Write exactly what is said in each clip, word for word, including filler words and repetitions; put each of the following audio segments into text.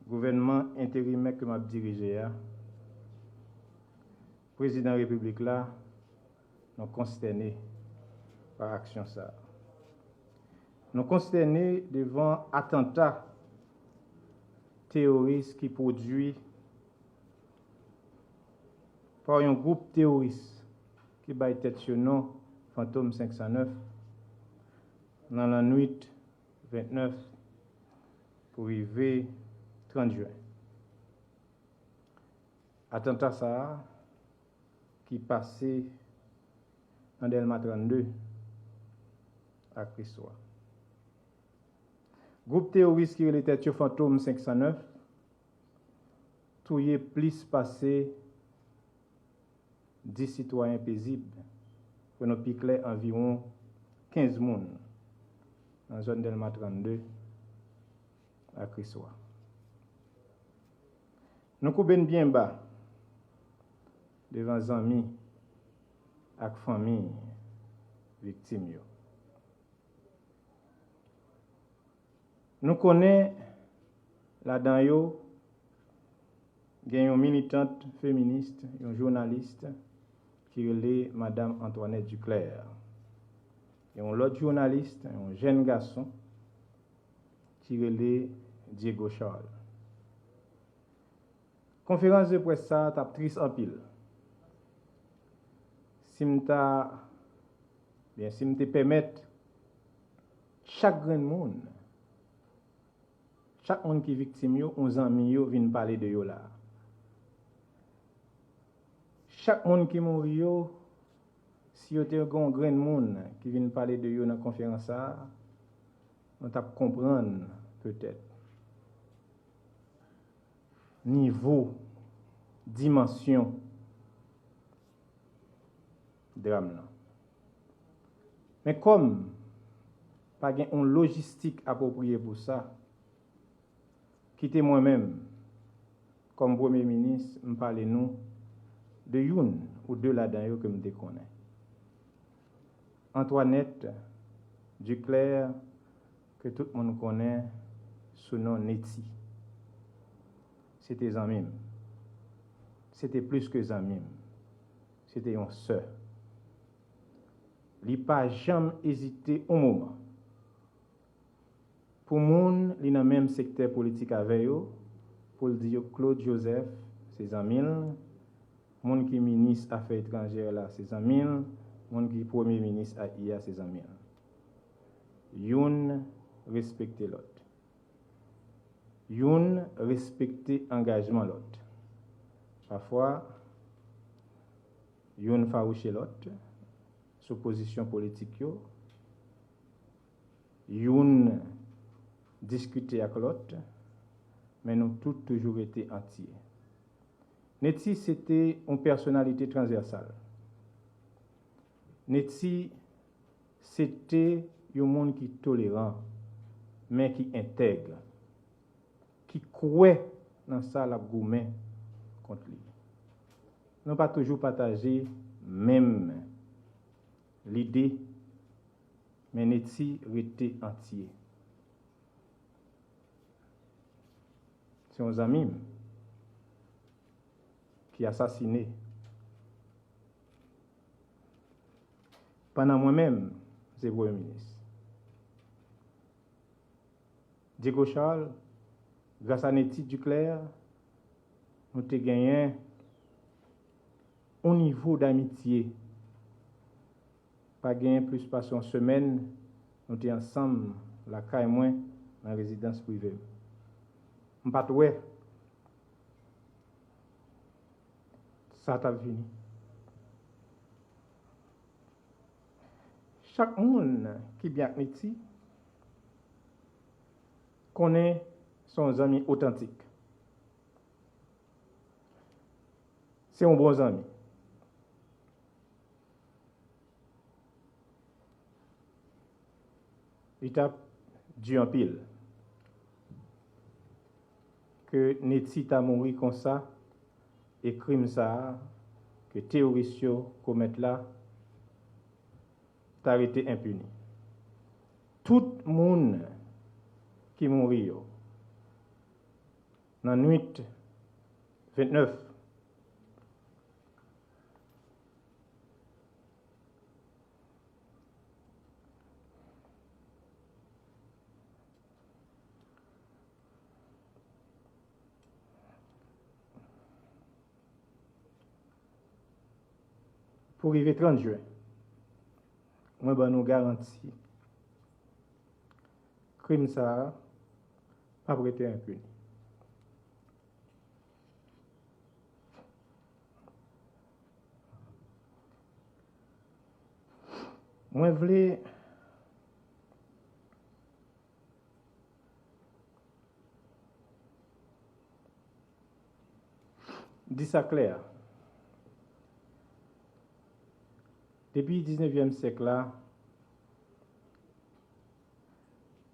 Gouvènman enterimè ke m ap dirije a, Prezidan Repiblik la, nou konstène pa aksyon sa a. Nou konstène devan atanta teworis ki pwodui pa yon gwoup teworis ki bay tèt yo non Fantom senk san nèf nan lannwit vennèf pou rive trant jen. Atanta sa a ki pase nan Dèlma trannde ak Kriswa. Gwoup teworis ki rele tèt yo Fantom senk san nèf touye plis pase dis sitwayen pezib, pou nou pi klè, anviwon kenz moun nan zòn Dèlma trannde ak Kriswa. Nou koube n byen ba devan zanmi ak fanmi viktim yo. Nou konnen ladan yo gen yon militant feminis, yon jounalis ki rele Madam Antoinette Duclair. Gen yon lòt jounalis, yon jèn gason ki rele Diego Charles. Konferans de près sa a t ap tris anpil si m ta, byen, si m te pèmèt chak grenn moun, chak moun ki viktim yo, yon zanmi yo vin pale de yo la a. Chak moun ki mouri yo, si yo te gen yon grenn moun ki vin pale de yo nan konferans sa a, nou t ap konprann petèt nivo, dimansyon dram nan. Men kòm pa gen yon lojistik apwopriye pou sa, kite mwen menm, kòm Premye Minis, m pale nou de youn ou de ladan yo ke m te konnen. Antoinette Duclair, ke tout moun konnen sou non Netty. Se te zanmi m. Se te plis ke zanmi m. Se te yon sè. Li pa janm ezite yon moman pou moun li nan menm sektè politik avè yo, pou l di yo Claude Joseph se zanmi l, moun ki minis afè etranjè la se zanmi l, moun ki premye minis a I A se zanmi l. Youn respekte lòt. Youn respekte angajman lòt. Pafwa, youn fawouche lòt sou pozisyon politik yo, youn diskite ak lòt, men nou tout toujou rete antye. Netty se te yon pèsonalite transvèsal. Netty se te yon moun ki toleran, men ki entèg, ki kwè nan sa l ap goumen kont li. Nou pa toujou pataje menm lide, men Netty rete antye. Se yon zanmi m ki asasine. Pandan mwen menm, se premye minis. Diego Charles, gras a Netty Duclair, nou te genyen yon nivo damitye. Pa genyen plis pase yon semèn, nou te ansanm lakay mwen nan rezidans prive m. M pa t wè sa t ap vini. Chak moun ki byen ak Netty konnen se yon zanmi otantik. Se yon bon zanmi. Li t ap di anpil ke Netty ta mouri konsa e krim sa a ke teworis yo komèt la ta rete enpini. Tout moun ki mouri yo, Nan nwit ventnèf, pou rive trant jen, mwen ban nou garanti, krim sa a p ap rete enpini. Mwen vle di sa klè. Depi diznevyèm syèk la,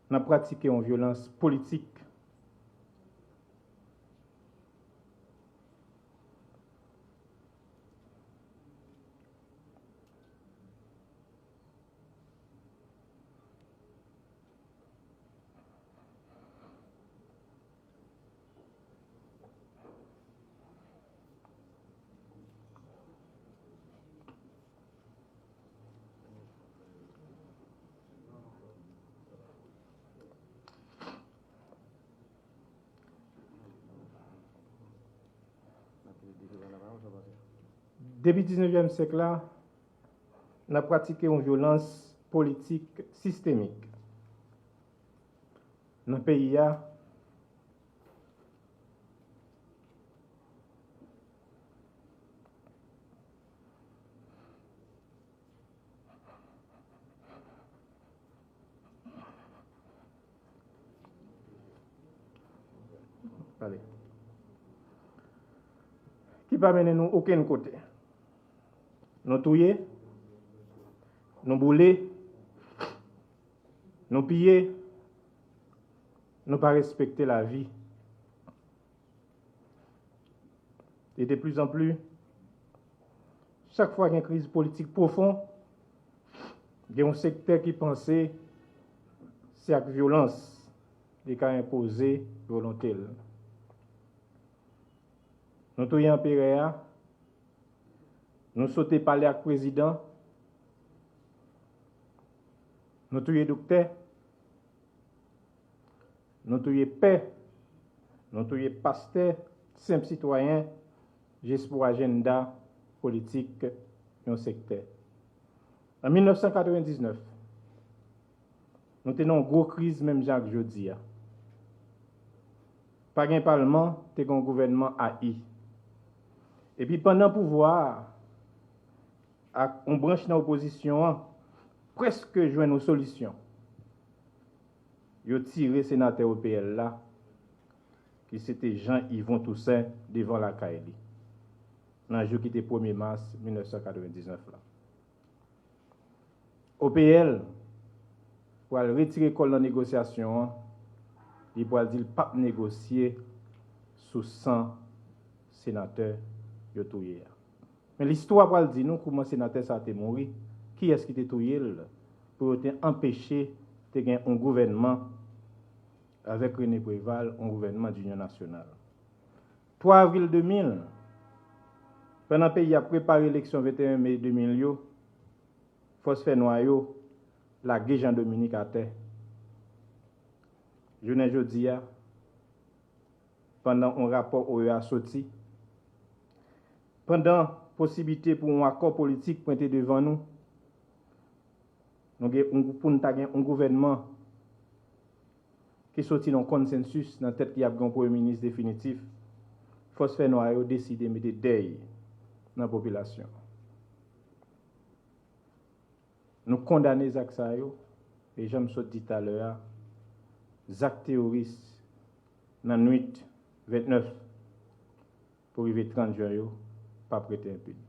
n ap pratike yon vyolans politik. Depi diznevyèm syèk la, n ap pratike yon vyolans politik sistemik nan peyi a. Ki pa mennen nou okenn kote. Nou touye, nou boule, nou piye, nou pa respekte lavi. E de plus en plus, chak fwa gen kriz politik pwofon, gen yon sektè ki panse se ak vyolans li ka enpoze volonte l. Nou touye anperè a, nou sote pale ak prezidan, nou touye doktè, nou touye pè, nou touye pastè, senp sitwayen, jis pou ajannda politik yon sektè. An mil nèf san katrevendiznèf, nou te nan yon gwo kriz menm jan ak jodi a. Pa gen palman, te gen yon gouvènman A I. Epi pandan pouvwa a ak yon branch nan opozisyon an prèske jwenn yon solisyon, yo tire senatè O P L la, ki se te Jean Yvon Toussaint, devan lakay li, nan jou ki te premye mas mil nèf san katrevendiznèf la. O P L pral retire kò l nan negosyasyon an, li pral di l p ap negosye sou san senatè yo touye a. Men listwa pral di nou kouman senatè sa a te mouri, kiyès ki te touye l pou yo te anpeche te gen yon gouvènman avèk René Préval, yon gouvènman dinyon nasyonal. Twa avril de mil, pandan peyi a ap prepare eleksyon venteyen me de mil yo, fòs fènwa yo lage Jean Dominique atè. Jounen jodi a, pandan yon rapò O E A soti, pandan posiblite pou yon akò politik pwente devan nou, nou gen yon, pou n ta gen yon gouvènman ki soti nan yon konsensis nan tèt li ap gen yon premye minis definitif, fòs fènwa yo deside mete dèy nan popilasyon. Nou kondane zak sa yo, e jan m sot di talè a, zak teworis nan nwit ventnèf pou rive trant jen yo p ap rete enpini.